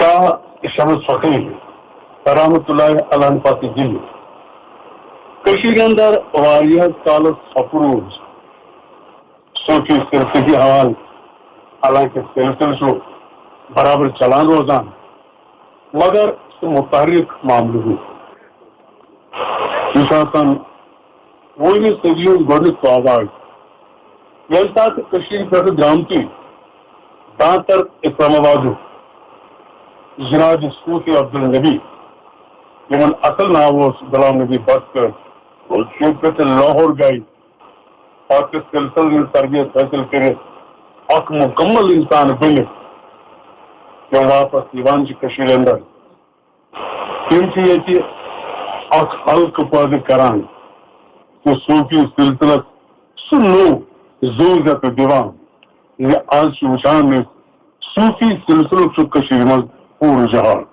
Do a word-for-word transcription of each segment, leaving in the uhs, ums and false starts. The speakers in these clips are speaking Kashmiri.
شاہ شمس فقیہ رحمتہ اللہ علیہ پتہٕ ییٚلہِ کٔشیٖرِ اندر واریاہ کالس ژھۄپہٕ روٗز صوفی سلسلہٕ کہِ حوالہٕ، حالانکہ سلسلہٕ چھُ برابر چلان روزان، مگر سُہ متحرک معاملہٕ ہیوٗ۔ یہِ چھُ آسان وُہمہِ صدی ہُنٛد گۄڈٕنیُک سُہ آواز، ییٚمہِ ساتہٕ کٔشیٖرِ پٮ۪ٹھٕ درٛامتٕے دانتر اسلام آبادُک جناب صوفی عبدالنبی، یِمن اصل ناو اوس غلام نبی بٹ، ییٚتہِ پٮ۪ٹھٕ لاہور گٔے، پتہٕ سلسلہٕ ہٕنٛز تربیت حٲصِل کٔرِتھ اکھ مُکمل انسان بٔنِتھ یِم واپس یِوان چھِ کٔشیٖرِ اندر۔ تِم چھِ ییٚتہِ اکھ حلقہٕ پٲدٕ کران تہٕ صوفی سلسلس سُہ نوٚو زُو زیتہٕ دِوان زِ آز چھِ وٕچھان أسۍ صوفی سلسلُک چھُ کٔشیٖرِ منٛز پوٗرٕ جہان۔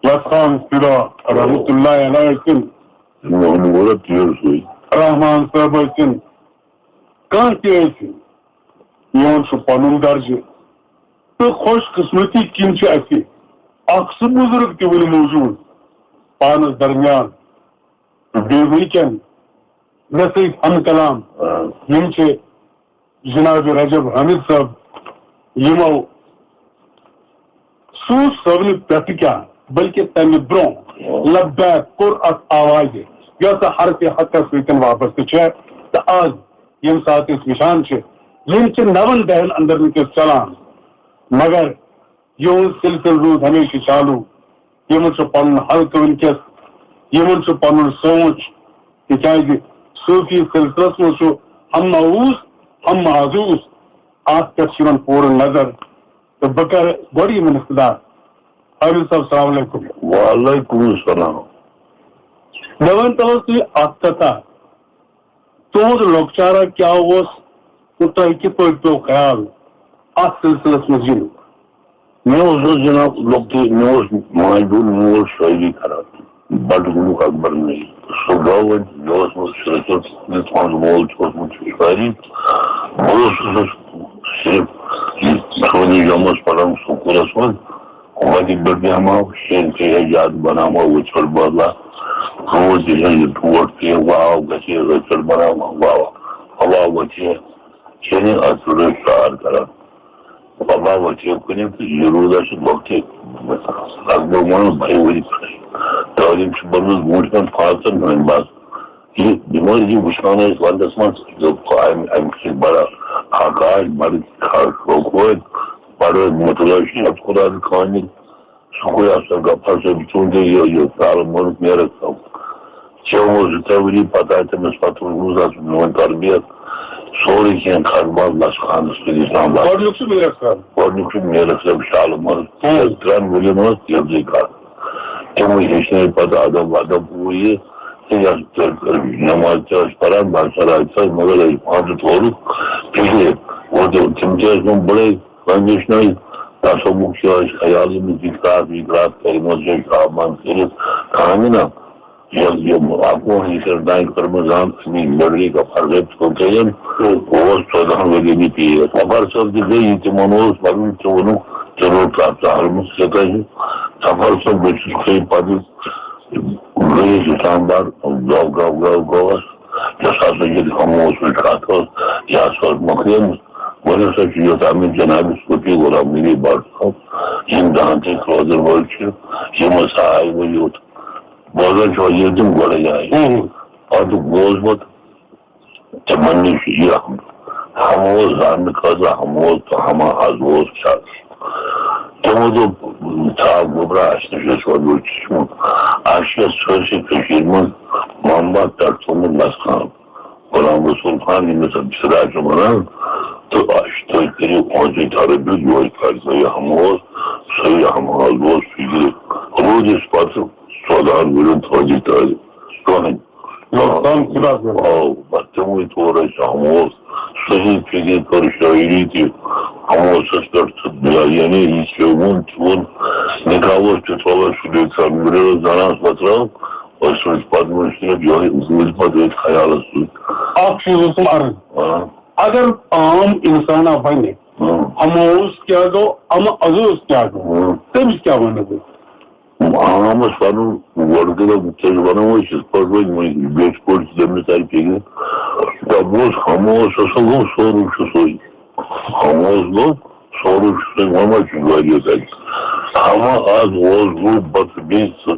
لَژھ خان فدا رحمتہ اللہ علیہ ٲسِن، محمد عبدالرحمان صٲب ٲسِن، کانٛہہ تہِ ٲسِن، یِمن چھُ پنُن درجہٕ۔ تہٕ خوش قسمتی کِنۍ چھِ اَسہِ اکھ سُہ بُزرگ تہِ وُنہِ موجوٗد پانس درمیان۔ تہٕ بیٚیہِ وٕنکٮ۪ن مےٚ سۭتۍ ہم کلام یِم چھِ جناب رجب حامد صٲب، یِمو صوف صٲبنہِ پٮ۪ٹھٕ کیٛاہ بلکہِ تمہِ برونٛہہ لبیک کوٚر اتھ آوازِ، یۄس حرفِ حقس سۭتۍ وابستہٕ چھےٚ۔ تہٕ آز ییٚمہِ ساتہٕ أسۍ وٕچھان چھِ، یِم چھِ نون دہن اندر وٕنکیٚس چلان، مگر یِہُنٛد سلسلہٕ روٗد ہمیشہِ چالوٗ۔ یِمن چھُ پنُن حلقہٕ وٕنکیٚس، یِمن چھُ پنُن سونچ، تِکیازِ صوفی سلسلس منٛز چھُ ہم ماوٗس، ہم محظوٗظ، اتھ پٮ۪ٹھ چھِ یِمن پوٗرٕ نظر۔ تہٕ بہٕ کرٕ گۄڈٕ یِمن اِقتدا۔ حٲفظ صٲب، السلام علیکم۔ وعلیکم السلام۔ مےٚ ؤنۍ تو حظ تُہۍ اکھ کتھا، تُہُنٛد لۄکچارا کیٛاہ اوس تہٕ تۄہہِ کِتھ پٲٹھۍ پیوٚو خیال اتھ سلسلس منٛز یِنُک؟ مےٚ اوس حظ جناب لۄکٹُے، مےٚ اوس ماجہِ ہُنٛد مول شٲعری کران، بڑٕ گوٚمُت اکبر نبی۔ سُہ گوٚو وۄنۍ، مےٚ اوس نہٕ سُہ، سُہ، تُہُنٛد مول چھُ اوسمُت شٲعری۔ بہٕ اوسُس صرف یہِ سعودی جامعس پران سکوٗلس منٛز۔ وتہِ پٮ۪ٹھ بیٚہماو، شیٚنۍ تہِ ہے زیادٕ بناوماو وٕچھل بدلا۔ روز تہِ ہے یہِ ٹوٹھ تہِ ہے واو گژھِ ہے، أچھل بناوماو واو، ہوا وۄتھِ ہے۔ شیٚنہِ اتھ پٮ۪ٹھ ٲسۍ شعر کران۔ بابا وۄتھِ ہے کُنہِ تہٕ یہِ روٗد اَسہِ لۄکٹہِ، لگ بگ وَنو بَہہِ ؤری پٮ۪ٹھٕے۔ تعلیٖم چھِ بٔرمٕژ برٛونٛٹھ کَنہِ پانٛژَن دۄہَن بَس۔ یہِ دِمو یہِ وٕچھان ٲسۍ وَندَس منٛز، دوٚپ اَمہِ، اَمہِ سۭتۍ بَڑٕ حق آسہِ، بَڑٕ خاص شوق وٲتۍ، بَڑٕ مُطلع چھِ یَتھ خۄدا تہٕ خانہِ۔ سکوٗل اَفسَر غفار صٲب، چوٗنٛکہِ یہِ، یہِ ترٛالہٕ مٲرِتھ نیرَکھ تِم۔ ژےٚ اوس زٕ ترٛےٚ ؤری پَتہٕ آے تٔمِس پَتہٕ روٗز اَتھ میون تربیت۔ سورُے کینٛہہ کھَتہٕ بَنٛد لَژھ خانَس سۭتۍ اِسلام آباد۔ گۄڈٕنیُک چھُ میٖرَکھ صٲب۔ گۄڈٕنیُک چھُ میٖرَکھ صٲب شالہٕ مٲرِتھ۔ ہُم۔ ترٛٮ۪ن ؤرِین اوس تِمنٕے کَتھ۔ تِمو ہیٚچھنٲے پَتہٕ اَدب وَدب ہُہ یہِ۔ تہٕ یَتھ پٮ۪ٹھ نٮ۪ماز تہِ ٲسۍ پَران، بَرسَر آسہِ، مگر أسۍ پانہٕ تہِ تھوڑُک فِکرِ۔ وۄنۍ تِم تہِ ٲسۍ وۄنۍ بَڑے۔ وۄنۍ وٕچھ نہ یہِ تصوُف چھُ اَسہِ خیال، یِم ذِکرات وِکرات کَرِمَژ چھِ شاہ بنٛد کٔرِتھ کامہِ نہ۔ یِم، یِم اَکوُہَن یِتھٮ۪ن تام کٔرمٕژ زَن اَمِچ لٔڑٲے کَفر گٔے ژوٚن ترٛٮ۪ن۔ بہٕ اوس ژۄدہَن ؤرِین یہِ پیٖر۔ غفار صٲب تہِ گٔے، یہِ تِمَن اوس پَنُن، ژٕ ووٚنُکھ، ژےٚ روٚٹ کَتھ ژٕ ہَرمُت ژےٚ تۄہہِ۔ غفار صٲب بٔتھِس کھٔتۍ پَتہٕ گٔیَس اِسلام آباد، گَو، گَو، گَو، گَوَس۔ یۄس ہسا ییٚتہِ ہموس وٕچھ کتھ ٲس، یہِ ہسا ٲس مۄکلیمٕژ۔ وۄنۍ ہسا چھُ یوٚت آمُت جناب صوفی غلام نبی بٹ صٲب، یِم دانتٕکۍ روزن وٲلۍ چھِ، یِم ہسا آیہِ وۄنۍ یوٚت۔ بوزان چھُ ییٚلہِ تِم گۄڈَے آیہِ۔ ہُم۔ پتہٕ بوز پتہٕ تِمن نِش یہِ ہموس زاننہٕ خٲطرٕ ہموس تہٕ ہما حظ اوس شخص۔ تِمو دوٚپ، "ژاو گوٚبرا، اَسہِ نِش اوس اورٕ یورٕ چھُچمُت۔ اَسہِ چھِ یَتھ سٲرسٕے کٔشیٖرِ منٛز محمد پٮ۪ٹھ تھوٚومُت لَژھ خان، غلام رسول خان، ییٚمِس زَن فِدا چھِ وَنان، تہٕ اَسہِ تُہۍ کٔرِو اونٛژٕے طرف یُن، یہِ اوس فیصلہٕ یہِ ہموس، صحیح ہموس اوس فِکرِ۔ روٗدِس پَتہٕ ژۄدہَن ؤرِین تھٲوزِ تٲلۍ کٕہٕنۍ۔" نۄقصان خۄدا کٔرِنۍ۔ آ، بس تِموٕے طور ٲسۍ ہموس صحیح فِکرِ کٔر شٲعری تہِ ہموسس پٮ۪ٹھ تہٕ بیا-، یعنی یہِ چھُ وُن تہِ وُن، نکاح اوس تہِ تھوڑا شُرۍ سان مِڈل زنان پتہٕ ترٲو، أسۍ روٗدۍ پتہٕ وُن صرف یِہوٚے، روٗدۍ پتہٕ أتھۍ خیالس سۭتۍ۔ اکھ چیٖز اوسُم عرض۔ آ۔ اگر عام انسان آ ونہِ، ہموس کیٛاہ گوٚو، اما ازوس کیٛاہ گوٚو، تٔمِس کیٛاہ ونو بہٕ؟ عامس ونُن گۄڈٕ کٔرِو، تیٚلہِ ونو أسۍ یِتھ پٲٹھۍ وۄنۍ، وۄنۍ بیٚیہِ چھِ پٲٹھۍ تٔمِس تَتہِ فِکرِ۔ دَپوس، ہموس ہسا گوٚو سورُے چھُ سُے۔ ہموس گوٚو سورُے چھُ سُے، وۄنۍ ما چھُ واریاہ تَتہِ۔ ہما آز اوس گوٚو بتہٕ بیٚیہِ ژٕ۔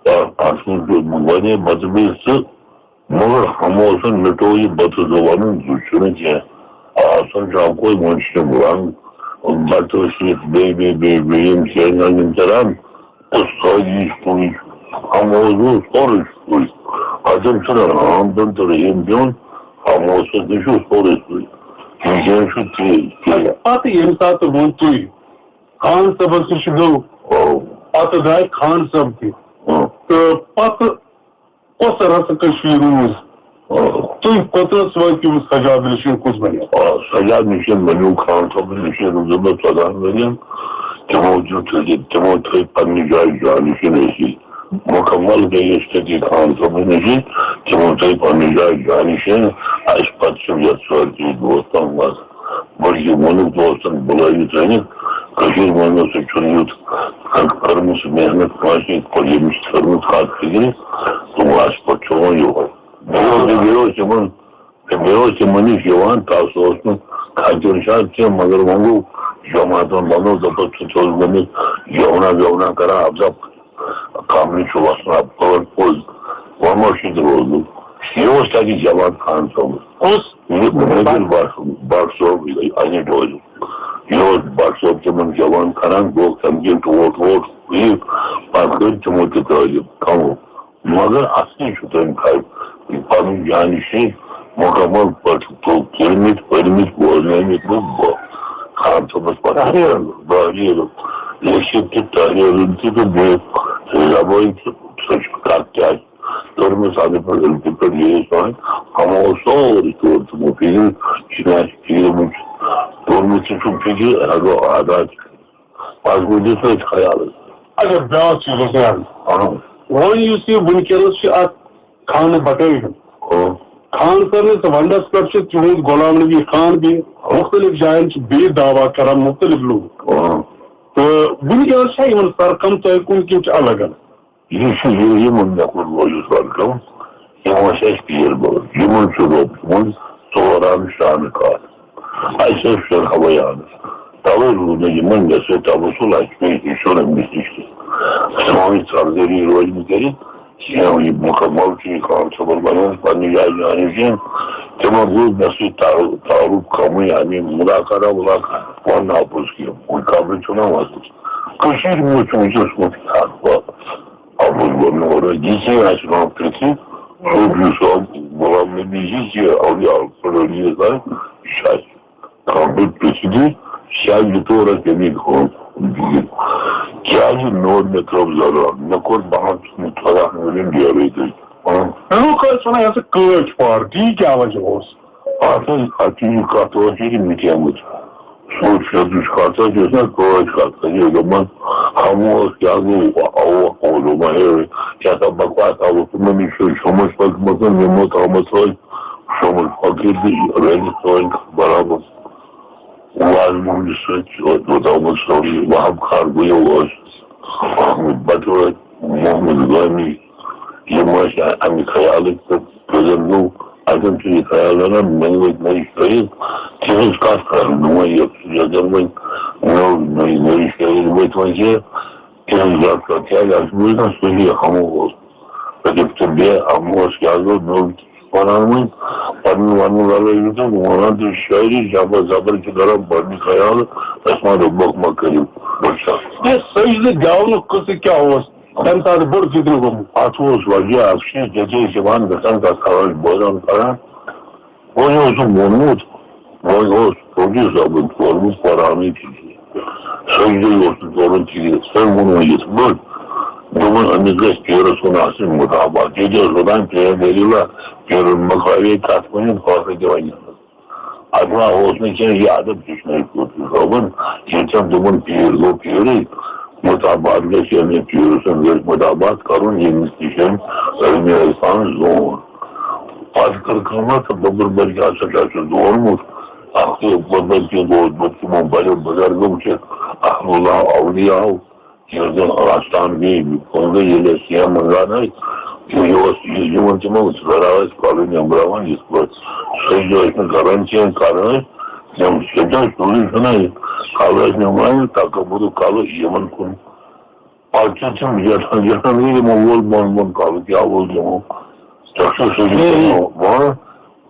آ، اَتھ منٛز پیوٚو واریاہ بتہٕ بیٚیہِ ژٕ۔ مگر ہموسن مِٹو یہِ بتہٕ زٕ ونُن زٕ چھُنہٕ کینٛہہ۔ آسان چھُ اکوے، وۄنۍ چھِ یِم رنگ بتہٕ سۭتۍ بیٚیہِ، بیٚیہِ، بیٚیہِ، بیٚیہِ یِم کینٛہہ یِم کران، تہٕ سٲری چھِ کُنُے۔ ہموس گوٚو سورُے چھُ کُنُے۔ اَتٮ۪ن چھُنہٕ رام دیُن تہٕ رحیٖم دیُن، ہموسس نِش چھُ سورُے سُے۔ وٕنکیٚن چھُ تی، تی۔ اچھا، پتہٕ ییٚمہِ ساتہٕ ووٚن تُہۍ خان صٲبس نِش گوٚو، آ۔ پتہٕ درٛاے خان صٲب تہِ۔ آ۔ تہٕ پتہٕ کۄس رژٕ کٔشیٖر روٗز؟ آ۔ تُہۍ کوٚتنَس وٲتِو؟ سجاد نشین کُس بنیو؟ آ، سجاد نشین بنیو خان صٲبن نشین روٗدمُت ژۄدہَن ؤرین۔ تِمو دیُت تٔتی، تِمو تھٲے پننہِ جایہِ جانشین أسی۔ مکمل گٔے أسۍ تٔتی خان صٲبن نشین۔ تِمو تھٲے پننہِ جایہِ جانشین۔ اَسہِ پتہٕ چھِ یَتھ سٲرسٕے دوستن منٛز بلکہِ ووٚنُکھ دوستن، بُلٲوِتھ أنِتھ، کٔشیٖرِ منٛز نہ سا چھُنہٕ یُتھ کٔرمٕژ محنت کٲنٛسہِ، یِتھ پٲٹھۍ ییٚمِس چھِ کٔرمٕژ کَتھ فِکرِ، تہٕ وَس پٮ۪ٹھ چھُ وۄنۍ یِہوٚے۔ بیٚیہِ اوس، بیٚیہِ اوس یِمن، بیٚیہِ اوس یِمن نِش یِوان، تَس اوس نہٕ کھَتہِ اِرشاد کینٛہہ، مگر وۄنۍ گوٚو جماعتن وَنو، دوٚپُکھ، ژٕ چھُکھ گوٚمُت گٮ۪ونا وٮ۪ونا کران، اَبہٕ دَپ کمرٕ چھُ وَسان، اَبہٕ پٲٹھۍ پوٚز، وۄنۍ ما چھُ تہِ روزُن۔ یہِ اوس تَتہِ جماعت خان صٲبُس۔ کُس؟ یہِ مٔنزِل بٹ، بٹ صٲب، اَنہِ ڈوجہِ۔ یہِ اوس بٹ صٲب تِمن جوان کران، گوٚو تَمہِ کِنۍ ٹوٹھ ووٹھ یہِ، پتہٕ کٔرۍ تِمو تہِ طٲلب کمو۔ مگر اصلی چھُ تٔمۍ تھاوِ پنٕنۍ جانشین مکمل پٲٹھۍ تو پٔرمٕتۍ، پٔرمٕتۍ، بوزنٲومٕتۍ لُکھ گوٚو خان صٲبس پتہٕ تحریر۔ تحریر لیٚکھِتھ تہِ، تحریرن تہِ تہٕ بیٚیہِ زبٲنۍ تہِ، سۄ چھِ کتھ تہِ آسہِ کٔرمٕژ، اَتھ پٮ۪ٹھ، أمۍ کِتھ پٲٹھۍ گٔیے سۄ؟ ہمو سورُے توٚر تِمو فِکرِ، یہِ نہٕ اَسہِ فِکرِ منٛز چھُ توٚرمُت، سُہ چھُ فِکرِ، ہٮ۪لو، آداد چھُ۔ پَتہٕ گوٚو دیُت اَسہِ خیالَس۔ اچھا، بیٛاکھ چیٖز اوس مےٚ اَتھ۔ اَہَن۔ وۄنۍ یُس یہِ وٕنکیٚنَس چھِ اَتھ خانہٕ بَٹٲے ہُنٛد۔ اَہَن۔ خان صٲبنِس وَنٛدَس پٮ۪ٹھ چھِ تِہُنٛد غلام نبی خان بیٚیہِ مُختٔلِف جایَن چھِ بیٚیہِ دعویٰ کَران مُختٔلِف لُکھ۔ اَہَن۔ تہٕ وٕنکیٚنَس چھا یِمَن سرکم تۄہہِ کُن کِنہٕ چھِ الگ الگ؟ یہِ چھُ یہِ، یِمن مےٚ کوٚر لٲگِتھ سرکم، یِم ٲسۍ اَسہِ پیٖر بٲژ، یِمن چھُ رۄب تھوٚمُت ژورَن شانہٕ کار۔ اَسہِ ٲس شُرہوے آمٕژ، تَوَے روٗد نہٕ یِمن مےٚ سۭتۍ توسُل، اَسہِ پیٚیہِ ہیٚچھُن أمِس نِش تہِ۔ سٲنۍ سردٲری روزِ نہٕ کٔرِتھ کینٛہہ، یہِ مُکمل چھُ یہِ خان صٲبَن بَنومُت پنٛنہِ جایہِ جانشیٖن۔ تِمن روٗد مےٚ سۭتۍ تعارُف، تعارُف کَمٕے، یعنی مُلاقاتہ وُلاقاتہ، وَننہٕ اَپُز کینٛہہ، وۄنۍ خبرٕ چھُنہ وَسُن۔ کٔشیٖرِ منٛز چھُ وٕنکیٚس وقت اکھ وقت۔ اَپُز وَننہٕ اورٕ یہِ کیٛاہ آسہِ وَنان پرٛژھِتھ، سیوٚد یُس آو غلام نبی یہِ کہِ اولیاء پڑھٲے یہِ زَن یہِ چھُ اَسہِ کانٛہہ پرٛژھِتھ یہِ، شاید یہِ تور آسہِ تَمی خٲطرٕ۔ کیٛازِ مےٚ اوٚن، مےٚ ترٛٲو زَران، مےٚ کوٚر بَہَن ژۄدہَن ؤرِین ڈیرٕے تٔتۍ۔ لُکھ ٲسۍ وَنان، یہِ ہسا کٲج پارٹی، یہِ کیٛاہ وجہ اوس؟ اَتھ حظ، اَتھ چھِ یہِ کَتھ ٲس ییٚتہِ مِٹیمٕژ۔ سُہ اوس شیطٕچ کَتھ حظ، یہِ ٲس نہ کٲج کَتھ حظ، یہِ ٲس دَپان، ہمو اوس کیٛاہ گوٚو، اَوٕ، اَوٕ دوٚپمَے، ہے، کیٛاہ سا بکواس، اَوٕ تِمَن نِش چھُ شومٕچ پٔکمٕژ، یِمو تھٲومٕژ ٲسۍ شومٕچ فقیٖر تہِ رٔلِتھ سٲنۍ کَتھ برابر۔ واز محمد سۭتۍ چھُ اوترٕ تھاومُت سورُے، وہاب خان گوٚو اوس، احمد بٹوٲرۍ، محمد غٲمی، یِم ٲسۍ اَمہِ خیالٕکۍ تہٕ پرٛزنٹ گوٚو، اَتٮ۪ن چھُ یہِ خیال رَنان، مےٚ ؤتھۍ نٔے شٲعر، تِہٕنٛز کَتھ کَرٕ نہٕ وۄنۍ، یۄس، یۄس زَن وۄنۍ نٔو، نٔے، نٔے شٲعر ؤتھۍ وۄنۍ کہِ تِہٕنٛز کَتھ کَرٕ، کیٛازِ اَسہِ بوٗز نہ صحیح ہمو اوس۔ تہٕ بیٚیہِ ہمو اوس کیٛاہ گوٚو، مےٚ ووٚن، وَنان وۄنۍ پَنُن وَنُن رَلٲوِو تہٕ وَنان تُہۍ شٲعری زَبر زَبر چھِ کَران بَڑنہِ خیال، اَسہِ ما دوٚپمَکھ ما کٔرِو۔ بہٕ چھُس یہِ سجدٕ گٮ۪ونُک قٕصہٕ کیٛاہ اوس؟ تَمہِ ساتہٕ بوٚڑ فتنہٕ گوٚمُت۔ اَتھ اوس وجہ اَکھ چیٖز، ییٚتہِ ٲسۍ یِوان گژھان، کَتھ کَران، بوزان کَران۔ وۄنۍ اوسُم ووٚنمُت، وۄنۍ اوس فوجی صٲبَن کوٚرمُت قرآنٕے فِکرِ۔ سجدٕے اوس نہٕ تورُن فِکرِ۔ تٔمۍ ووٚن وۄنۍ یِتھ پٲٹھۍ، دوٚپُن، أمِس گژھِ پیٖرَس کُن آسٕنۍ مُتابعت۔ ییٚتہِ ٲس روزان پرٛیم ویلیٖلا، پیٖرَن مۄکلاوے کَتھ ؤنِتھ، فاصلہٕ تہِ وَنہِ۔ اَتھ ما اوس نہٕ کینٛہہ، یہِ ادب ہیٚچھنٲوِتھ صوفی صٲبن، ییٚتٮ۪ن دوٚپُن پیٖر گوٚو پیٖرٕے، مُتابعت گژھِ اَمے پیٖرٕ سُنٛد گژھِ مُتابعت کَرُن، ییٚمِس نِش أمۍ علمِ عرفان زون۔ پَتہٕ کٔر کٲمہ تہٕ دوٚپُن، بٔلکہِ ہسا چھُ اَسہِ دورمُت، اکھ تہِ پتہٕ کینٛہہ اوس، بہٕ تِمو بڑیو بُزرگو چھِ اہل اللہ اولیاء، یُس زن آستان گٔے، کُن گٔے، ییٚلہِ أسۍ کینٛہہ منٛگان ٲسۍ، یہِ اوس یہِ یِوان تِمو، أسۍ کران ٲسۍ پلو نٮ۪براوان یِتھ پٲٹھۍ، سُہ ٲسۍ نہٕ کران کینٛہہ، کران ٲسۍ، یِم سیٚدھا سیوٚدُے چھُنہ یہِ، کلہٕ ٲسۍ نٮ۪براوان، تکبرُک کلہٕ یِمن کُن۔ پتہٕ چھِ تِم زیٹھان، زیٹھان گٔے یِمو وول بۄن بۄن کلہٕ، کیٛاہ وول تِمو؟ تۄہہِ چھُو سُہ یہِ تِمو وَنان،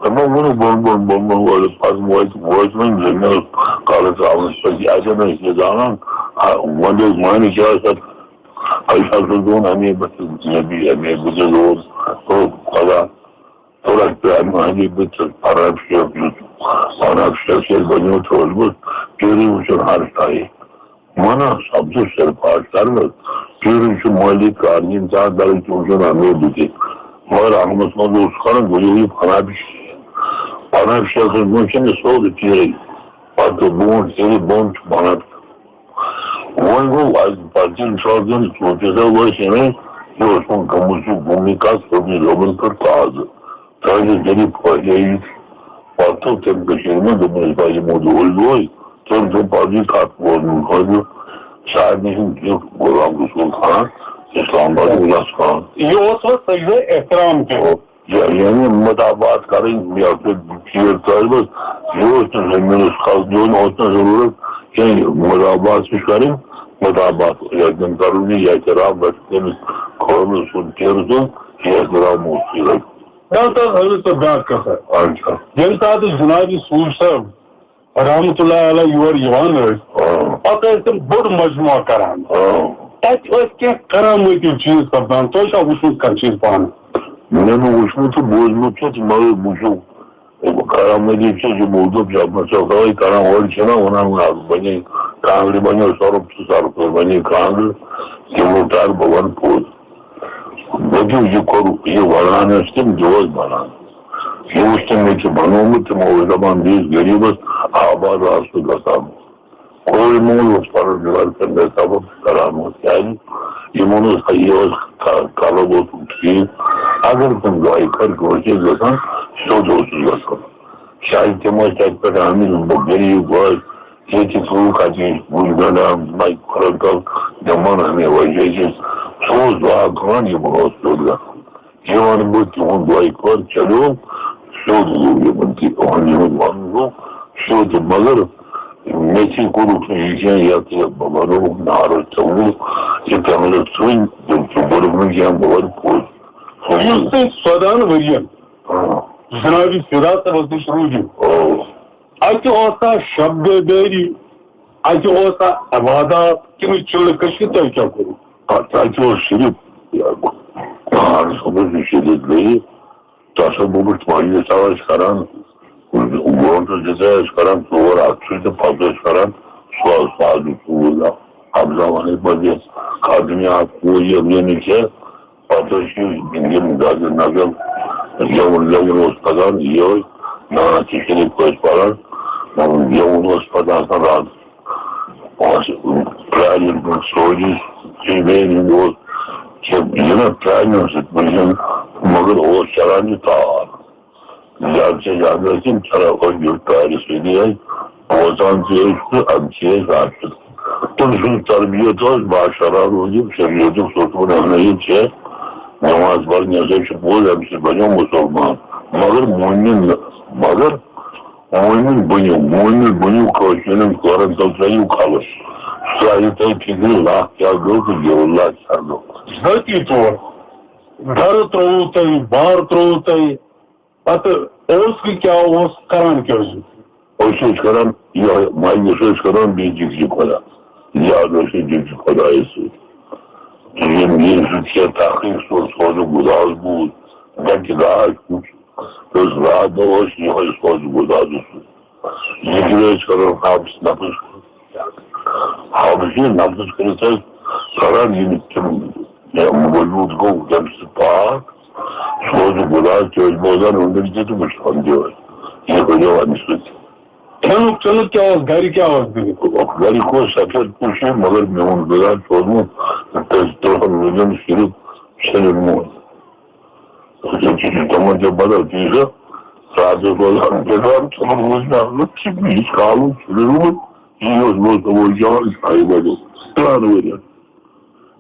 تِمو ووٚنُکھ بۄن بۄن بۄن بۄن وٲلِتھ، پتہٕ وٲتۍ، وٲتۍ وۄنۍ زٔمیٖنَس کلہٕ ترٛاونَس پٮ۪ٹھ، یہِ اَتٮ۪ن ٲسۍ یہِ زانان، آ، وۄنۍ ٲسۍ معنی کیٛاہ ٲسۍ اَتھ؟ اَسہِ ہسا زون اَمے بہٕ چھُس نبی، اَمے بہٕ چھُس زون، ہو خدا۔ تھوڑا پرٛارِ مہنی بہٕ تہٕ پناہ شیخ یُس، پناہ شیخ ییٚلہِ بنیو تھوٚد بہٕ، پیٖرٕے وٕچھُن ہر سایہِ۔ منا سپدُس صرف آز کرنہٕ، پیٖرٕے چھُ مٲلِک کار یِم ژاہ دَرٕج تِم چھُ رنٛگٕے بہٕ تہِ۔ مگر اَتھ منٛز منٛز اوس کران گُلہِ گُلہِ پناہ شیخ۔ پناہ شیخَس منٛز چھِنہٕ سیوٚد پیٖرٕے۔ پتہٕ برونٛٹھ ییٚلہِ بۄن چھُ پناہ وۄنۍ گوٚو، اَسہِ پَتہٕ ییٚلہِ شاہ زَن صوٗفی صٲب ٲسۍ یِمَے، یہِ اوس وۄنۍ گٔمٕژ یہِ گُمنٕے کَتھ، سیوٚدُے لوٚبَن پٮ۪ٹھ تازٕ۔ تازٕ ذٔریعہٕ پھٲلیے یہِ۔ پَتہٕ تھوٚو تٔمۍ کٔشیٖرِ منٛز، دوٚپُن، "أسۍ بَجہِ یِمو دۄہَے دۄہَے۔" تٔمۍ تھوٚو پَتہٕ یہِ کَتھ بوزنہٕ خٲطرٕ سارنٕے ہُنٛد زیُٹھ غلام رسول خان، اسلام آبادُک لَس خان۔ یہِ اوس وۄنۍ سجدٕ احترام تہِ۔ یا-، یعنی مداحبات کرٕنۍ، یا پھر چیز طٲلبس، یہِ اوس نہٕ زٔمیٖنَس کھس دیُن، اوس نہٕ ضروٗرت کینٛہہ، مداحبات چھِ کرٕنۍ، مداحبات یَتھ زَن کرُن یہِ احترام گژھِ تٔمِس خٲرٕ سُنٛد چیرٕ سُنٛد، یہِ احترام اوس یہِ رَٹُن۔ ڈاکٹر صٲب، حضرت صٲب، بیٛاکھ کَتھ۔ اچھا۔ ییٚمہِ ساتہٕ جناب صوٗفی صٲب رحمتہ اللہ علیہ یور یِوان ٲسۍ، آ۔ پتہٕ ٲسۍ تِم بوٚڑ مجموعہ کران۔ آ۔ تتہِ ٲسۍ کینٛہہ کرامٲتی چیٖز سپدان۔ تۄہہِ چھا وُچھمُت کانٛہہ چیٖز پانہٕ؟ مےٚ نہٕ وُچھمُت تہٕ بوٗزمُت چھُ، تہٕ مگر وُچھِو، کرامٲتی چھِ یہِ موٗجوٗب چھِ اَتھ منٛز چھِ تَوَے کران، اورٕ چھِنہ وَنان، وَنان، اَز بَنے کانٛگرِ، بَنیو سۄرُپھ تہٕ سۄرُپھ بَنے کانٛگرِ، تِمو ٹَر بہٕ وَنہٕ پوٚز۔ دٔپِو، یہِ کوٚرُکھ، یہِ وَنان ٲسۍ تِم، یہِ اوس بَنان۔ یہِ اوس تِمو تہِ بَنومُت، تِمو اوس دَپان، بیٚیِس غریٖبَس آباد آسہٕ گژھان۔ کوٚرُے مول اوس پَنُن گَرٕ تہٕ مےٚ سَبَب کَران اوس، کیٛازِ یِمَن اوس، یہِ اوس ک-، قلب اوسُکھ ٹھیٖک۔ اگر تِم دۄیہِ خٲر کٲنٛسہِ ٲسۍ گژھان، سیوٚد اوسُس گژھان۔ شاید تِم ٲسۍ تَتہِ پٮ۪ٹھ آمٕتۍ، غریٖب ٲسۍ، ییٚتہِ ژوٗ کَتہِ ٲسۍ، بُج گَنٛڈان، مَے کھۄرَن تَل، دَپان، اَمے وجہ چھِ سُہ اوس دُعا کَران، یِمَن اوس سیوٚد گژھان۔ یہِ وَنہٕ بہٕ تِہُنٛد دۄیہِ خٲر چَلیو، سیوٚد گوٚو یِمَن تہِ، یِہُنٛد، یِہُنٛد وَنُن گوٚو سیوٚد، مگر مےٚ تہِ کوٚرُکھ نہٕ یہِ کینٛہہ، یَتھ یہِ بہٕ وَنو نارٕ ژوٚل، یہِ پٮ۪ملہٕ ژھٕنۍ، تِم ژٕ بوٚرُکھ نہٕ کینٛہہ، بہٕ وَنہٕ پوٚز۔ یُس تُہۍ ژۄدہَن ؤرِین آ۔ جنابِ فدا صٲبَس نِش روٗدِو، آ۔ اَتہِ اوسا شب بیدٲری، اَتہِ اوسا عبادات، کِنہٕ چِلہٕ کٔشی، تۄہہِ کیٛاہ کوٚروٕ؟ اَتھ، اَتہِ اوس صرف پہاڑ صٲبَس نِش ییٚلہِ أسۍ گٔیہِ، تَتھ اوس گوٚمُت مجلس ٲسۍ کران، گٲنٛٹہٕ زٕ ترٛےٚ ٲسۍ کران، ژور اَتھ سۭتۍ تہٕ پَتہٕ ٲسۍ کران سۄ سادٕ ژوٗر۔ حمزہ وَنٕکۍ پَتہٕ یَتھ خاتوٗنہِ اَکھ کوٗر یہِ ییٚمہِ چھےٚ، پتہٕ ٲسۍ یِم گَزٕر نَزٕر، گٮ۪وُن وٮ۪وُن اوس پَکان، یہِ ٲسۍ نعت شریٖف ٲسۍ پَران، گٮ۪وُن اوس پَتہٕ آسان راتَس، اوس پرٛانٮ۪ن پٮ۪ٹھ سورُے، یہِ بیٚیہِ ہُنٛد اوس، یہِ، یہِ نہ پرٛانٮ۪ن سۭتۍ پَزِ، مگر اوس چَلان یہِ تار۔ زیادٕ سے زیادٕ ٲسۍ تِم چَلان أنٛدۍ أنٛدۍ ٹارِ سۭتی ٲسۍ بوزان تہِ ٲسۍ تہٕ اَدٕ چھِ أسۍ راتھ کیُتھ۔ تٔمۍ سٕنٛز تربیت ٲس باشرح روٗزِتھ شریعتُک ستوٗن اَننٲیِتھ چھِ نٮ۪ماز پَرٕنۍ ہسا چھِ پوٚز، اَمہِ سۭتۍ بَنیو مُسلمان۔ مگر مومِن نہٕ، مگر مومِن بٔنِو، مومِن بٔنِو، کٲشرٮ۪ن کورَن تَل ترٛٲیِو کَلَس۔ سُہ آیہِ تۄہہِ فِکرِ لَکھ کیٛاہ گوٚو تہٕ زیوٗٹھ لَکھ کیٛاہ گوٚو۔ ذٲتی طور گَرٕ ترٛووُ تۄہہِ، بار ترٛووُ تۄہہِ، پتہٕ اوس کہِ کیٛاہ اوس، کران کیٛاہ اوس؟ أسۍ ٲسۍ کران یِہوٚے مجلس ٲسۍ کران بیٚیہِ ذِکرِ خۄدا، یاد ٲسۍ أسۍ ذِکرِ خۄدایَس سۭتۍ۔ تہٕ ییٚمہِ، ییٚمہِ سۭتۍ کینٛہہ تحقیٖق سوز سوزُک گُزاز بوٗز، گَرِ تہِ گاش وُچھ، تہٕ أسۍ راتھ دۄہ ٲسۍ یِہوٚے سوزُک گُزازَس سۭتۍ۔ ذِکرِ ٲسۍ کران حافظ نفس، حافظ نفس کٔرِتھ ٲسۍ کران یِم تِم، یہِ وجوٗد گوٚو تَمہِ سۭتۍ پاک، سوزُک گُزاز تہِ ٲسۍ بوزان أنٛدٕرۍ کِنۍ تہٕ وٕچھان تہِ ٲسۍ۔ یہِ بَنیو اَمہِ سۭتۍ۔ کھٮ۪نُک چٮ۪نُک کیٛاہ اوس؟ گرِ کیٛاہ اوس بِہِتھ؟ گرِ اوس سفید پوشی، مگر میون غذا چھُ اوسمُت تٔتھۍ ترٛہَن ؤرِین صرف سیٚنُک مۄہَل۔ تِمن چھِ بدل چیٖز، راتس روزان، بہٕ کرٕ ژھٕنُن روٗز مےٚ اَتھ منٛز، ژٕ مےٚ یہِ کالُک ژھٕنُن روٗد، یی اوس، بہٕ اوسُس دَپان، جان، یہِ آیہِ بدل، ترٛہَن ؤرۍیَن۔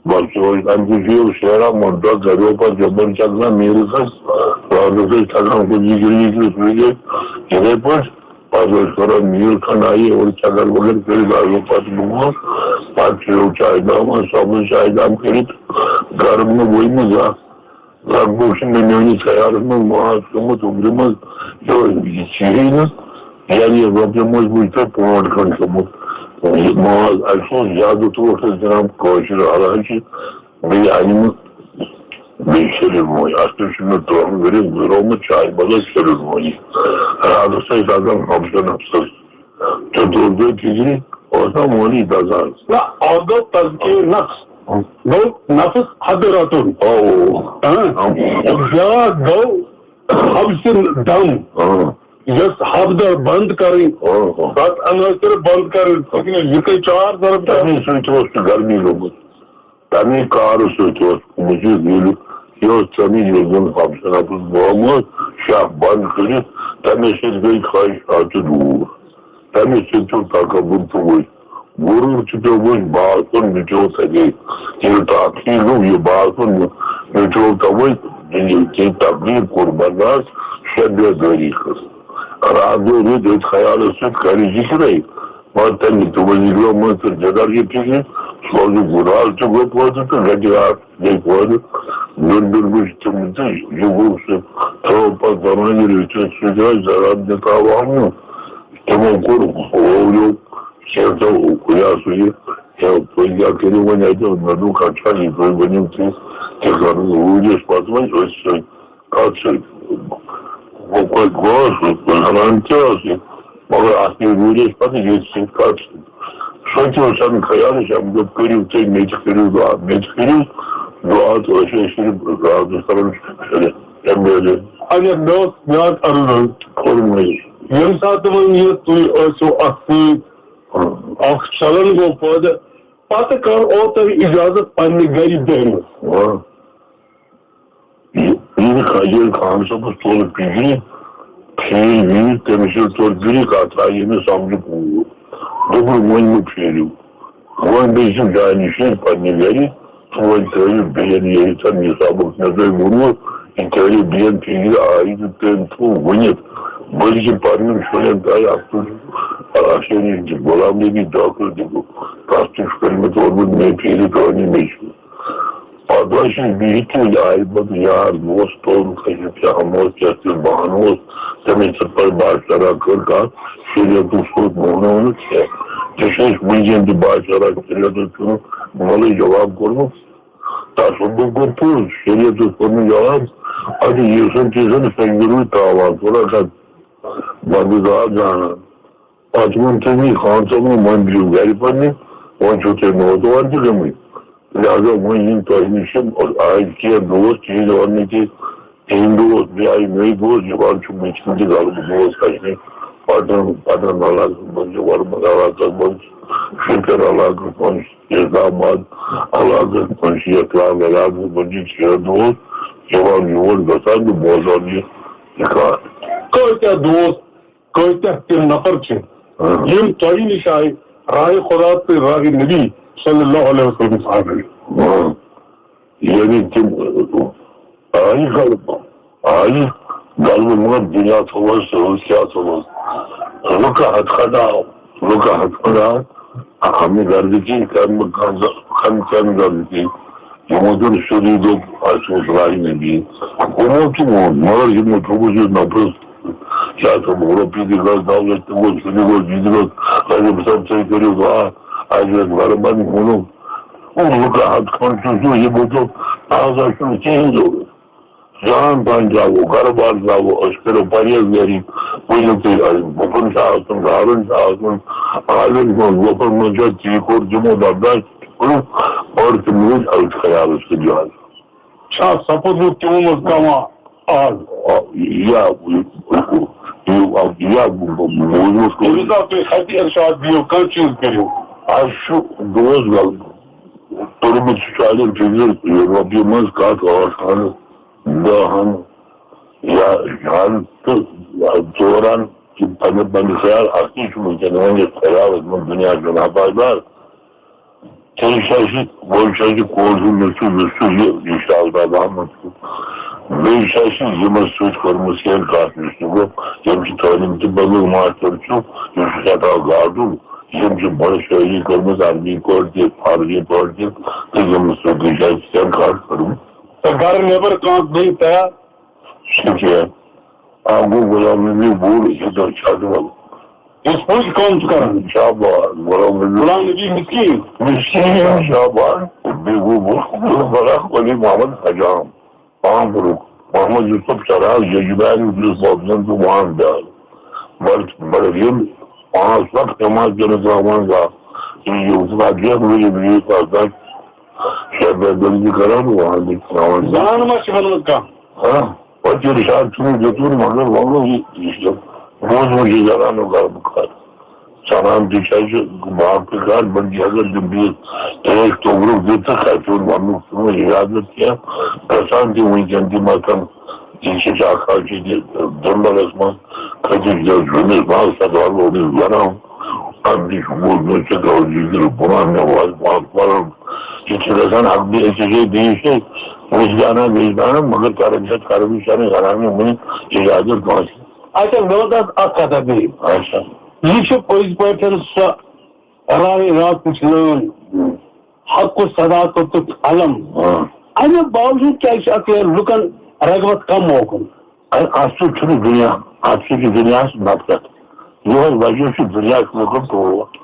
بس، یہِ اوس، اَمہِ سۭتۍ یہِ اوس شیران، ووٚن، دۄہ گریو پتہٕ جبر چکرا میٖرس ٲسۍ، راتس ٲسۍ تھکان، ہُہ یِجرِ یِجرِ سۭتۍ ٲسۍ یِتھَے پٲٹھۍ۔ پتہٕ ٲسۍ کران میٖر کھنٛڈ آیہِ، اورٕ چکر وکر کٔرِتھ آیو پتہٕ برونٛٹھ۔ پتہٕ چیٚیو چایہِ دام، سبز چایہِ دام کٔرِتھ، گرم نہٕ ؤنۍ نہٕ زانٛہہ۔ لگ بگ چھُ مےٚ میٲنِس خیالس منٛز ماز کھیوٚمُت عمرِ منٛز یِہوٚے، یہِ چیٖزٕے نہٕ۔ یعنی رۄپیہِ منٛز وٕچھ تۄہہِ پونٛڈ کھنٛڈ کھیوٚمُت۔ یہِ ماز، اَسہِ اوس زیادٕ ٹوٹھ ٲسۍ دِوان کٲشِر، حالانکہِ بیٚیہِ اَنہِ مہٕ بیٚیہِ شیٚلِن وۄنۍ۔ اَتھ تہِ چھُ مےٚ ترٛوومُت ؤرِیَس گُزرومُت چایہِ بدل شیٚلِن وۄنۍ۔ راتَس ٲسۍ لگان ہمسن ہمسن۔ تہٕ دوٚر دۄہ فِکرِ اوس نا مولوی دَزان۔ نہ، اَکھ گوٚو تزکیہ نفس، گوٚو نفس حد رٹُن۔ او۔ ہاں۔ بیٛاکھ گوٚو حبسِ دم۔ ہاں۔ یۄس حبس بند کرٕنۍ، ہاں، ہاں۔ تَتھ اَنٛدر کٔرِتھ بند کرٕنۍ، لیکن یہِ گٔے چار ضرب۔ تَمے سۭتۍ اوس سُہ گرمی گوٚمُت۔ تَمے کارٕ سۭتۍ اوس گوٚمُت یہِ، ییٚلہِ یہِ اوس ژَمہِ ییٚلہِ زَن حبسَن حبس بوم ٲس، شاہ بنٛد کٔرِتھ، تَمے سۭتۍ گٔے خواہشات تہِ دوٗر۔ تَمے سۭتۍ پیوٚو تکبر تہِ ؤتھۍ، غروٗر تہِ پیوٚو ؤتھۍ، باسُن مِٹیو تَتے۔ ییٚلہِ تاخیر گوٚو، یہِ باسُن مِٹیو تَوَے، ییٚلہِ تٔمۍ تکلیٖف کوٚر برداشت، شےٚ بیدٲری کٔر۔ راتھ گوٚو رُت أتھۍ خیالَس سۭتۍ کَرِ ذِکرَے۔ مگر تَمہِ تہِ وۄنۍ نِکلیو منٛز تہٕ جگہ یہِ فِکرِ، سوزُکھ گُلال تہِ گوٚو پٲدٕ تہٕ گَتہِ آو بیٚیہِ پٲدٕ۔ دُن دُن وٕچھ تِم تہٕ یہِ گوٚو سُہ تھٲو پَتہٕ زَنانہِ رٔٹِتھ سُہ جاے زَران تہِ تھاو آمُت۔ تِمو کوٚر ہوریو کینٛژھو خۄدا سُہ یہِ ہے تُہۍ کیٛاہ کٔرِو وۄنۍ اَتہِ؟ مےٚ دوٚپ کَتھ چھا یہِ تُہۍ ؤنِو تہِ تہِ کَرُن روٗدِس پَتہٕ وۄنۍ أتھۍ سۭتۍ۔ کَتھ سۭتۍ؟ وۄنۍ کَتہِ گوس بہٕ؟ بہٕ زَنان تہِ ٲس یہِ۔ مگر اَتھ نِش روٗدۍ أسۍ پَتہٕ ییٚتہِ سۭتۍ کَتھ سۭتۍ؟ سۄ تہِ اوس اَمہِ خیالٕچ، اَمہِ دوٚپ، کٔرِو تُہۍ، مےٚ تہِ کٔرِو دُعا، مےٚ تہِ کٔرِو دُعا، تہٕ أسۍ ٲسۍ صرف راتَس کَران شُکریہ۔ اَمہِ موٗجوٗب۔ اچھا، مےٚ اوس بیٛاکھ عرض حظ۔ فرمٲیِو۔ ییٚمہِ ساتہٕ وۄنۍ یہِ تُہۍ ٲسِو اَتھ سۭتۍ اَکھ چَلَن گوٚو پٲدٕ، پَتہٕ کَر اوس تۄہہِ اِجازت پنٛنہِ گَرِ بیٚہنَس؟ آ۔ یہِ، ییٚلہِ خا-، ییٚلہِ خان صٲبَس توٚر فِکرِ، پھیٖرۍ ویٖرۍ، تٔمِس ییٚلہِ توٚر فِکرِ، کَتھ آیہِ أمِس سَمجھِ پوٗر۔ دوٚپُن، وۄنۍ مہٕ پھیٖرِو۔ وۄنۍ بیٚیہِ چھِ جانہِ شیٖن پنٛنہِ گَرِ، تہٕ وۄنۍ ترٛٲوِو بیٚیَن یہِ ییٚتٮ۪ن یہِ سبق مےٚ تۄہہِ ووٚنوُ، یہِ ترٛٲوِو بیٚیَن فِکرِ آیہِ تہٕ تٔمۍ تھوٚو ؤنِتھ۔ بٔلکہِ پنٛنٮ۪ن شُرٮ۪ن ترٛایہِ اَتھ پٮ۪ٹھ، آ، شریٖف تہِ، غلام نبی ڈاکٹر تہِ گوٚو، تَس تہِ چھُ کٔرمٕژ اوٚنمُت مےٚ فِکرِ ترٛٲونہِ مےٚ چھُ۔ پتہٕ ٲسۍ أسۍ بِہِتھ تہِ، آیہِ پتہٕ یار دوس، توٚر کھٔسِتھ کیٛاہ اوس، کیٛاہ تہِ بہانہٕ اوس، تٔمۍ ٲسۍ تِتھ پٲٹھۍ بادشاہ کٔر کَتھ، شریعتُک سیوٚد مونو نہٕ کینٛہہ۔ ژےٚ چھُ اَسہِ وٕنکٮ۪ن تہِ بادشاہ شریعتُک چھُنہٕ مولٕے جواب کوٚرمُت۔ تَس ووٚن، بہٕ گوٚو پوٚز، شریعتُک کوٚر نہٕ جواب۔ اَدٕ یہِ چھُنہٕ تیٖژَن سنگروٗ تھاوان، تھوڑا سا بَندٕ زال زانان۔ پتہٕ ووٚن تٔمی خان صٲبن، وۄنۍ بِہِو گرِ پننہِ، وۄنۍ چھِو تُہۍ نوجوان تہِ گٔمٕتۍ۔ لہذا وۄنۍ یِن تۄہہِ نِش یِم آے کینٛہہ دوس، تِہِنٛدۍ وَننہٕ تہِ، تِہِنٛدۍ دوس، بیٚیہِ آیہِ نٔوۍ دوس، یِوان چھُ مٔشکِل تہِ غلبہٕ دوس اَسہِ نِش۔ پَٹن، پَٹن علاقَس منٛز چھِ، وَرمُل علاقَس منٛز چھِ، شُپین علاقَس منٛز چھِ، اسلام آباد علاقَس منٛز چھِ، یَتھ لال علاقَس منٛز چھِ شیٹھ دوس یِوان یور گژھان تہٕ بوزان یہِ، یہِ کَتھ۔ کۭتیٛاہ دوس کۭتیاہ تِم نفر چھِ، آ۔ یِم تۄہہِ نِش آیہِ راہِ خدا تہٕ راہِ نبی صلی اللہ علیہ وسلم ژھانٛڈنہِ؟ آ۔ یعنی تِم آیہِ غلبہٕ، آیہِ غلبہٕ، مگر دُنیا تھوٚوہَس سۭتۍ، کیٛاہ تھوٚوہَس؟ لُکہٕ ہَتھ کھنٛڈ آو، لُکہٕ ہَتھ کھنٛڈ آو، اَمہِ غرضہٕ کِنۍ کَرٕ بہٕ کَم، کَم، کَمہِ غرضہٕ کِنۍ؟ یِمو دیُت سیوٚدُے، دوٚپ، اَسہِ اوس راے نبی۔ یِمو تہِ ووٚن، مگر یِمو تھوٚوُس یہِ نفرس، کیٛاہ تھوٚوُکھ؟ رۄپیہِ تہِ گٔژھ، دولت تہِ گوٚژھ، ہُہ تہِ گوٚژھ، یہِ تہِ گوٚژھ۔ اَسہِ دوٚپ، سَر، تُہۍ کٔرِو دُعا، اَسہِ گژھِ گرٕ بنٕنۍ۔ ووٚنُکھ، او، لُکہٕ ہَتھ کھنٛڈ چھُ سُہ، یہِ بوٗزُکھ، آز حظ چھُنہٕ کِہیٖنۍ ضروٗرت۔ جان پہن ترٛاوو، گرٕ بار ترٛاوو، أسۍ کٔرِو پرہیز گری۔ ؤنِو تُہۍ، اَسہِ گُپن چھُ آسُن، گارُن چھُ آسُن، آلٮ۪ن ہُنٛد گُپن منٛز چھُ تی کوٚر تِمو برداشت کوٚرُکھ، اور تِم روٗدۍ أتھۍ خیالس سۭتۍ جان۔ چھا سپُدمُت تِمو منٛز کانٛہہ آز؟ آ، یا، یا، یا بوٗزمُت ییٚمہِ کوٚر۔ ساتہٕ تُہۍ خطِ ارشاد دِیِو، کانٛہہ چیٖز کٔرِو۔ اَسہِ چھُ دوس گل-، توٚرمُت چھُ چانٮ۪ن فِکرِ رۄپیہِ منٛز کَتھ ٲٹھ ہَن، دَہ ہَن یا ہَن تہٕ دوران تہِ پننہِ پننہِ خیال اکھ چیٖز چھُ وٕنکیٚن وۄنۍ یتھ خیالس منٛز دُنیا چھُ ناپاک بار۔ تیٚلہِ چھُ اَسہِ، وۄنۍ چھُ اَسہِ کٲشُر، یُس چھُ، یُس چھُ یہِ، یہِ چھُ الطاف احمد چھُ۔ بیٚیہِ چھُ اَسہِ یِمن سۭتۍ کٔرمٕژ کینٛہہ کتھ، یُس تہِ گوٚو، یِم چھِ تعلیٖم تہِ بدل، ماسٹر چھُ، یِم چھِ سٮ۪ٹھاہ گاٹُل، یِم چھِ بڑٕ شٲعری کٔرمٕژ عربی پٲٹھۍ تہِ، فارسی پٲٹھۍ تہِ، تہٕ یِمن سۭتۍ تہِ چھِ اَسہِ کینٛہہ کتھ کٔرمٕژ۔ تہٕ گرٕ نٮ۪بر کانٛہہ بیٚیہِ تیار؟ شُکریہ۔ آ، گوٚو غلام نبی بوٚڑ، یہِ چھُ درچاٹ وَل۔ یُس پوٚز کٲم چھُ کران۔ شاباش، غلام نبی۔ غلام نبی مسکیٖن۔ مسکیٖن، شاباش۔ بیٚیہِ گوٚو بوٚڑ، بوٚڑ بڑا ولی محمد حجام۔ پامپرُک محمد یوسف چراغ، یجبیارُک یوسف بابزن تہٕ وان بیال۔ بڑٕ، بڑٕ یِم پانٛژھ وقت نٮ۪ماز پٔرِتھ ترٛاوان گا۔ یہِ یوسف اکھ ؤری برٛونٛہہ آسان شیخ بدر کران، وان تہِ ترٛاوان۔ زنانہٕ ما چھِ وَنان کانٛہہ؟ ہاں، پتہٕ ییٚلہِ شاید چھُنہٕ دیُتمُت، مگر وَنو یہِ، یہِ چھُ بوزمُت یہِ زنانو گرٕ بہٕ کَرٕ۔ زنان تہِ چھِ اَسہِ معاف تہِ کَر، بلکہِ اگر تِم بیٚیِس ترٛیش توٚبرُک دیُت تہٕ کَتہِ چھُنہٕ وَننُک چھُنہٕ اِجازت کینٛہہ۔ گژھان تہِ وٕنکٮ۪ن تہِ مثلاً یہِ چھِ اَکھ حظ چھِ یہِ جنگلَس منٛز کھٔتِتھ یہِ زٔمیٖنَس منٛز سۄ دۄہ لوٚگ أمِس زنان۔ اَمہِ نِش بوٗزمُت چھِ گاوجی کِنہٕ بُرہان مےٚ وَز پانٛژھ پَرُن۔ یہِ چھِ گژھان اَکھ بیٚیہِ أکِس جایہِ بیٚیِس جایہِ۔ وٕچھ زانان بیٚیہِ زانان، مگر کَران چھِ اَتھ کَران یہِ چھَنہٕ زانان مےٚ وٕنہِ اِجازت کٲنٛسہِ۔ اچھا، مےٚ وَن تَس اَکھ کَتھا بیٚیہِ۔ اچھا۔ یہِ چھُ پٔزۍ پٲٹھۍ سۄ راہِ راست اِسلام، حق و صداقت علم۔ ہاں۔ اَمہِ باوجوٗد کیٛازِ چھِ اَتھ یہِ لُکَن رغبت کم موقعن؟ اَ-، اَتھ سۭتۍ چھُنہٕ دُنیا، اَتھ سۭتۍ چھُ دُنیاہَس نفرت۔ یِہوٚے وجہ چھُ دُنیاہَس لُکَن ٹوٹھ۔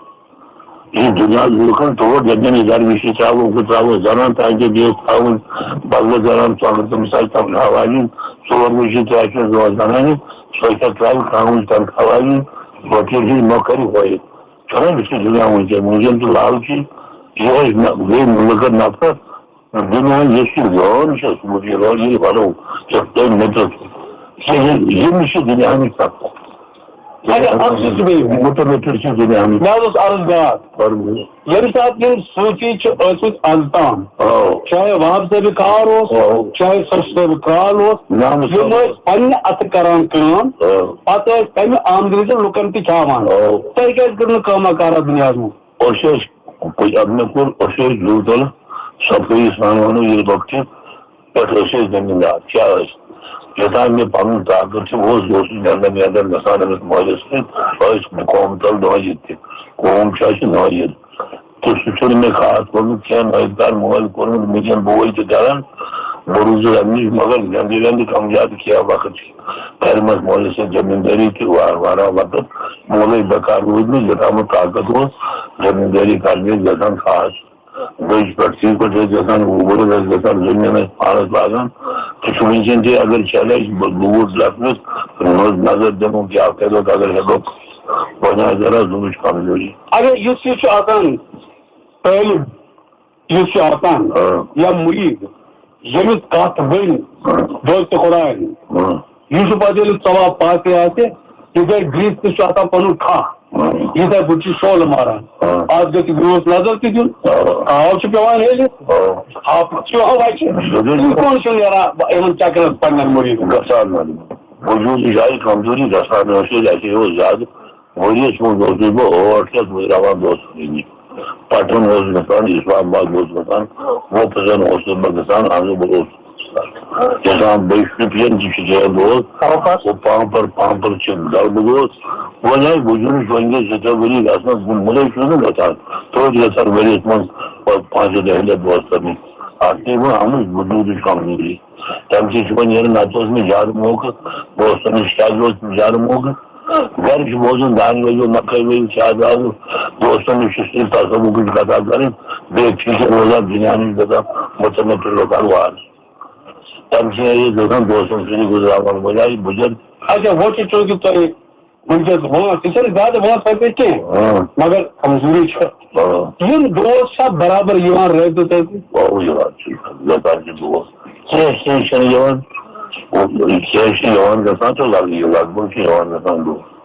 یہِ دُنیا لُکَن ٹوٹھ، یَتھ زَن یہِ درویشی ترٛاوو، ہُہ ترٛاوو، زَنان تانۍ تہِ بیٚیہِ تھاوٕنۍ، بدلہٕ زَنان ژۄکَر تٔمِس آسہِ تَنخواہ والِنۍ، ژور بجے تہِ آسہِ نہٕ دۄہَس زَنانہِ، سۄ چھےٚ ترٛاوِ کانٛہہ وٕنہِ تَنخواہ والِنۍ، وکیٖل ہِنٛدۍ نوکَرِ ہۄیہِ۔ چھُنہ یہِ چھُ دُنیا وٕنکیٚن، وٕنکیٚن چھُ لالچی، یِہوٚے نہ-، گٔے لُکَن نفرت۔ دُنیا یُس یہِ زون چھُ اوسمُت، یہِ روزِ یہِ بَڑو، یَتھ تٔمۍ مےٚ دیُت۔ یہِ، یہِ، یہِ نِش چھِ دُنیاہٕچ نفرت۔ اچھا، اَکھ چیٖز چھُ بیٚیہِ۔ مُتنفر چھِ دُنیاہٕچ۔ مےٚ حظ اوس عرض بیٛاکھ۔ فرمٲیِو۔ ییٚمہِ ساتہٕ یِم صوٗفی چھِ ٲسمٕتۍ از تام، آ۔ چاہے وہاب صٲبِ کار اوس، آ۔ چاہے سچ صٲبِ کرال اوس، نعم یِم صٲب۔ ٲسۍ پننہِ اَتھٕ کران کٲم، آ۔ پتہٕ ٲسۍ تَمہِ آمدنی تہٕ لُکن تہِ کھیاوان۔ آ۔ تۄہہِ کیٛازِ کٔر نہٕ کٲمہ کارا دُنیاہس منٛز؟ أسۍ ٲسۍ، پٔتۍ اَدٕ مےٚ کوٚر، أسۍ ٲسۍ زُو تَل صفٲیی سان وَنو ییٚلہِ وقتہِ پٮ۪ٹھ ٲسۍ أسۍ زٔمیٖندار۔ کیٛاہ ٲسۍ؟ یوٚتام مےٚ پَنُن طاقت چھُ، اوس، بہٕ اوسُس نٮ۪نٛدر نٮ۪نٛدر گژھان أمِس مٲلِس سۭتۍ، ٲسۍ قوم تَل نٲیِد تہِ۔ قوم چھُ اَسہِ نٲیِد۔ تہٕ سُہ چھُنہٕ مےٚ خاص کوٚرمُت کینٛہہ، نٲیِد کار مٲلۍ کوٚرمُت، وٕنکٮ۪ن بہٕ وٲتِتھ کران، بہٕ روٗزُس اَمہِ نِش، مگر زِندٕ وِندٕ کَم زیادٕ کینٛہہ وقت چھِ۔ کَرِ منٛز مٲلِس سۭتۍ زٔمیٖندٲری تہِ وا-، واریاہ وقت۔ مٲلۍ بٮ۪کار روٗدۍ نہٕ، یوٚتام طاقت اوس، زٔمیٖندٲری کرنہِ ٲسۍ گژھان خاص۔ دٔج پٮ۪ٹھ ژیٖرۍ پٮ۪ٹھ ٲسۍ گژھان، اوٗبر ٲسۍ گژھان، زٔمیٖن ٲسۍ پانَس لاگان۔ تہٕ چھُ وٕنکٮ۪ن تہِ، اگر چلے، بہٕ، بہٕ ووت لَفظَس، نظر دِمو کیٛاہ کَرو، اگر ہٮ۪کو، وۄنۍ آسہِ ذرا زُمٕچ کمزوری۔ اگر یُس یہِ چھُ آسان طٲلب، یُس چھُ آسان آ۔ یا مُریٖد، ییٚمِس کَتھ ؤنۍ آ۔ دوستِ خۄدایَن، آ۔ یہِ چھُ پَتہٕ ییٚلہِ ثواب پاتھِ آسہِ، یِتھَے گرٛیٖسۍ تہِ چھُ آسان پَنُن کھاہ، آ۔ یِتھَے پٲٹھۍ چھُ شولہٕ ماران۔ آ۔ اَتھ گژھِ برٛونٛہہ نظر تہِ دیُن، آ۔ آب چھُ پٮ۪وان ہیٚلِتھ، آ۔ آب چھُ پٮ۪وان وَچھُن۔ بِلکُل۔ یہِ کون چھُ نیران یِمَن چکرَس پنٛنٮ۪ن مُریٖدَن؟ گژھان نہٕ۔ وجوٗدٕچ آیہِ کمزوری گژھان، مےٚ اوس ییٚتہِ اَکہِ اوس زیادٕ۔ ؤریَس منٛز اوسُس بہٕ ٲٹھ رٮ۪تھ مُجراوان دوستَن نِش۔ پٹن اوسُس گژھان، اسلام آباد اوسُس گژھان، واپس زن اوسُس بہٕ گژھان، اَنٛدٕ بہٕ اوسُس گژھان۔ یوٚتام بیٚیہِ شُپین تہِ چھُ کینٛہہ دۄہ، واپس؟ ہُہ پامپر، پامپر چھِ گرٕ بہٕ گوس۔ وۄنۍ آیہِ وجوٗدٕچ، وۄنۍ گٔے زٕ ترٛےٚ ؤری گژھنَس، بہٕ مُلے چھُس نہٕ گژھان۔ توتہِ گژھان ؤریَس منٛز پانٛژِ دَہہِ لَٹہِ دوستَن نِش۔ اَتھ چھِ یِوان آمٕژ وجوٗدٕچ کمزوری۔ تَمہِ سۭتۍ چھُ وۄنۍ نیران، نَتہٕ اوس مےٚ زیادٕ موقعہٕ، دوستَن نِش کیٛازِ اوس مےٚ زیادٕ موقعہٕ؟ گرِ چھُ بوزُن دانہِ وٲلِو، مکٲے وٲلِو، چھِ آز آز دوستن نِش چھِ صرف تصوفٕچ کتھا کرٕنۍ، بیٚیہِ فکر روزان دُنیا نِش گژھان مُتنفر لوکن وار۔ تمہِ سۭتۍ ٲسۍ گژھان دوستن سۭتۍ گُزراوان وٲلۍ آیہِ بُزرگ۔ اچھا، وۄنۍ چھُ چوٗنٛکہِ تۄہہِ وٕنکیٚس وٲنٛس، یہِ چھَنہٕ زیادٕ وٲنٛس وۄنۍ کینٛہہ، اۭں۔ مگر کمزوری چھِ۔ اۭں۔ یِم دوس چھا برابر یِوان رٲبطہٕ تۄہہِ سۭتۍ؟ آ، یِوان چھِ، یِوان چھِ دوس۔ کینٛہہ، کینٛہہ چھِنہٕ یِوان، کینٛہہ چھِ یِوان گژھان تہٕ لگ، لگ بگ چھِ یِوان گژھان دوس۔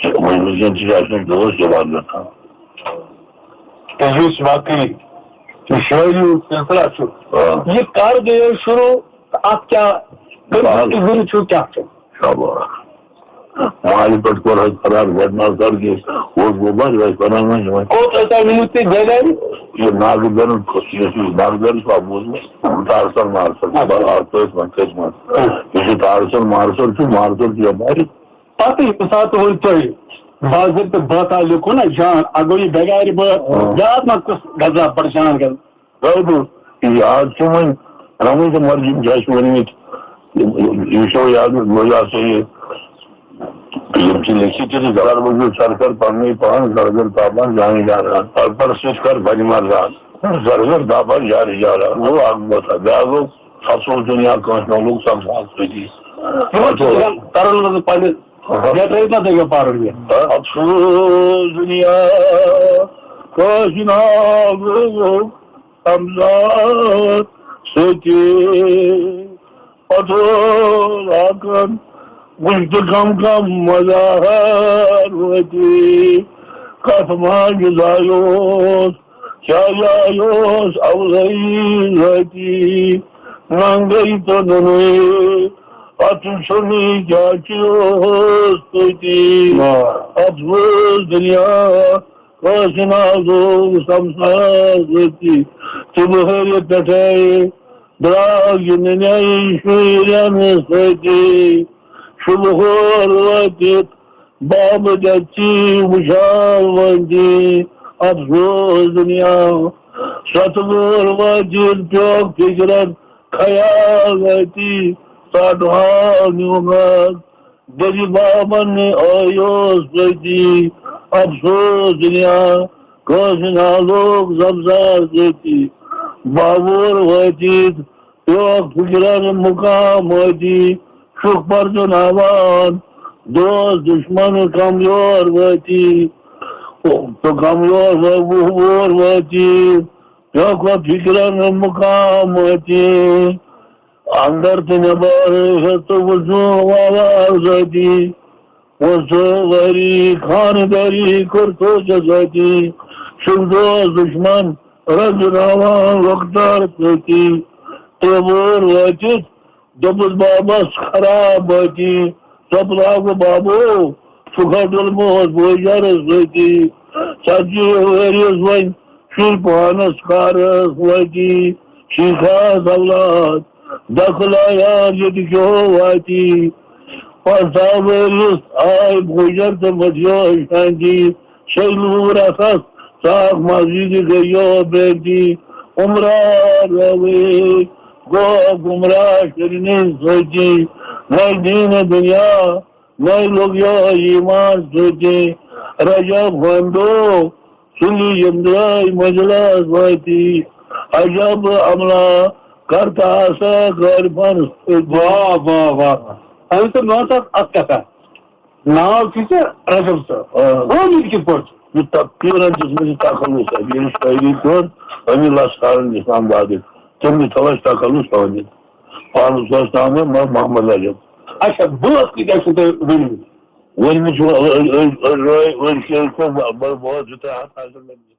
وۄنۍ وٕنکیٚن تہِ چھِ اَسہِ نِش دوس یِوان گژھان۔ تہٕ یُس باقٕے یہِ شٲعری ہُنٛد سلسلہ چھُ، آ۔ یہِ کر گٔیو شروٗع تہٕ اَتھ کیٛاہ، کٔمۍ سٕنٛدِ ذٔریعہٕ چھُ، کیٛاہ چھُ؟ شاباش۔ مالہِ پٮ۪ٹھ کوٚر حظ فرار، گۄڈٕ نظر دِژ، اوس گوٚبر، یہِ ٲسۍ وَنان وۄنۍ یِمَن۔ کوٚت ٲسۍ تۄہہِ نِمٕتۍ تُہۍ بٮ۪گارِ؟ یہِ ناگہٕ درُن، یُس یہِ ناگہٕ درُن چھُ اَکھ بوٗزمُت، تارسَن مارسَن، اَچھا۔ بَرابر تٔتھۍ منٛز، تٔتھۍ منٛز۔ اَچھا۔ یُس یہِ تارسَن مارسَن چھُ، مارسَن چھُ یَپٲرۍ۔ پَتہٕ ییٚمہِ ساتہٕ وۄنۍ تۄہہِ باضٲبطہٕ بٲتھا لیوٚکھُو نہ جان، اَکھ گوٚو یہِ بٮ۪گارِ بٲتھ، آ۔ یاد ما کُس غزل بَڑٕ جان غزل؟ بِلکُل، یاد چھُ وۄنۍ، رَمٕنۍ تہٕ مَرجِم چھِ اَسہِ ؤنۍمٕتۍ۔ یہِ چھُ یاد، بوزا سا یہِ، یِم چھِ لیٚکھِتھ تہِ، زَرَر وجوٗد سَر کَر پَنٕنُے پان، زَرگر تاپان جانٕے جانان۔ پَر پَر سۭتۍ کَر بَنہِ مَرزان، زَرگر تاپان جانٕے جانان۔ گوٚو اَکھ بوتھا۔ بیٛاکھ گوٚو، افسوس دُنیا کٲنٛسہِ نہ لوٚگ سَمسار سۭتی۔ یِمَن چھِ یِوان کَرُن منٛز پَنٕنِس، اَہَن۔ بیٚیہِ ترٛٲوِتھ نہ تُہۍ یہِ پَرُن یہِ۔ افسوس دُنیا کٲنٛسہِ نہ لوٚگ سَمسار سۭتی۔ پتہٕ اوس ہاکن وُچھ تہٕ کم کم مزار وٲتی۔ کتھ منٛز جایہِ اوس، کیٛاہ جایہِ اوس اولٲیی ذٲتی۔ ننگے تہٕ نُنُے، اتھ چھُنہٕ کیٛاہ کیٛاہ اوس تٔتی۔ واہ۔ اتھ وٲژ دُنیا کٲنٛسہِ نازُک سمسار سۭتی۔ تہٕ بہٲرِ پٮ۪ٹھے درٛاو یہِ ننیٛاے شُرٮ۪ن سۭتی۔ شُبہٕ ہور وٲتِتھ بابہٕ دٮ۪ژی وُشال وٲنٛجی۔ افسوس دُنیا، ستہٕ وُہُر وٲتِتھ پیوٚکھ فِکرن خیال وٲتی۔ ژاٹہٕ حال نیوٗمس دٔجہِ بابن آیوس سۭتی۔ افسوس دُنیا، کٲنٛسہِ نہ لوٚگ سمسار سۭتی۔ باوُر وٲتِتھ پیوٚکھ فِکرن مُقام وٲتی۔ شُکھ پردُن ہاوان دوست دُشمن کمزور وٲتی۔ تہٕ کمزور وُہ وُہُر وٲتی۔ پیوٚکھ فِکرن مُقام وٲتی۔ اندر تہٕ نٮ۪بر ہیوٚت وُزوٗ آواز ٲتی۔ وُزوٗ وٲری خانہٕ دٲری کوٚر سوچس ٲتی۔ شُبدوس دُشمن رٔزراوان لۄکٹار سۭتی۔ تہٕ وٲر وٲتِتھ دوٚپُس بابس خراب بٲتی۔ سۄپراوٕ بابو سُہ کھٹُل موت بوجرس سۭتی۔ ژتجی ؤرِیس وۄنۍ شُرۍ پانس کارس وٲتی۔ شیٖخاس اولاد دخل آیان ییٚتہِ کیو واتی۔ پنٛژاہ ؤرِیس آے بوجر تہٕ مٔٹھیو شانتی۔ شیٚیہِ لوٗر اَتھس ژاکھ مسجدِ گٔیو بینتی۔ عمرا روے گوٚو گمراہ شیرنہِ سۭتی۔ نَے دیٖن دُنیا نَے لوٚگ یہِ ایمان سۭتی۔ رجب ہُنٛدو سُلی یِم درٛاے مجلس وٲتی۔ عجب عملہ کرتا آسا غٲلبن سۭتی۔ واہ، واہ، واہ۔ اَمہِ سۭتۍ وَن سا اَتھ کَتھا۔ ناو چھُ ژےٚ رجب صٲب۔ آ۔ وٲمِتۍ کِتھ پٲٹھۍ؟ یہِ تَتھ پیٖرَن دِژمٕژ یہِ تخلص، ییٚلہِ شٲعری کٔر، أمۍ لَسکارَن اِسلام آبادٕکۍ۔ تٔمۍ تھٲو اَسہِ تخلص تھٲومٕتۍ۔ پانَس اوس ناو مےٚ مح-، محمد رجب۔ اچھا، بٲتھ کۭتیٛاہ چھِو تۄہہِ ؤنۍمٕتۍ؟ ؤنۍمٕتۍ چھِ أڑۍ، أڑۍ، أڑۍ رٲے، أڑۍ شٲعر چھِ بَڑٕ بٲتھ زٕ ترٛےٚ ہَتھ آسَن مےٚ۔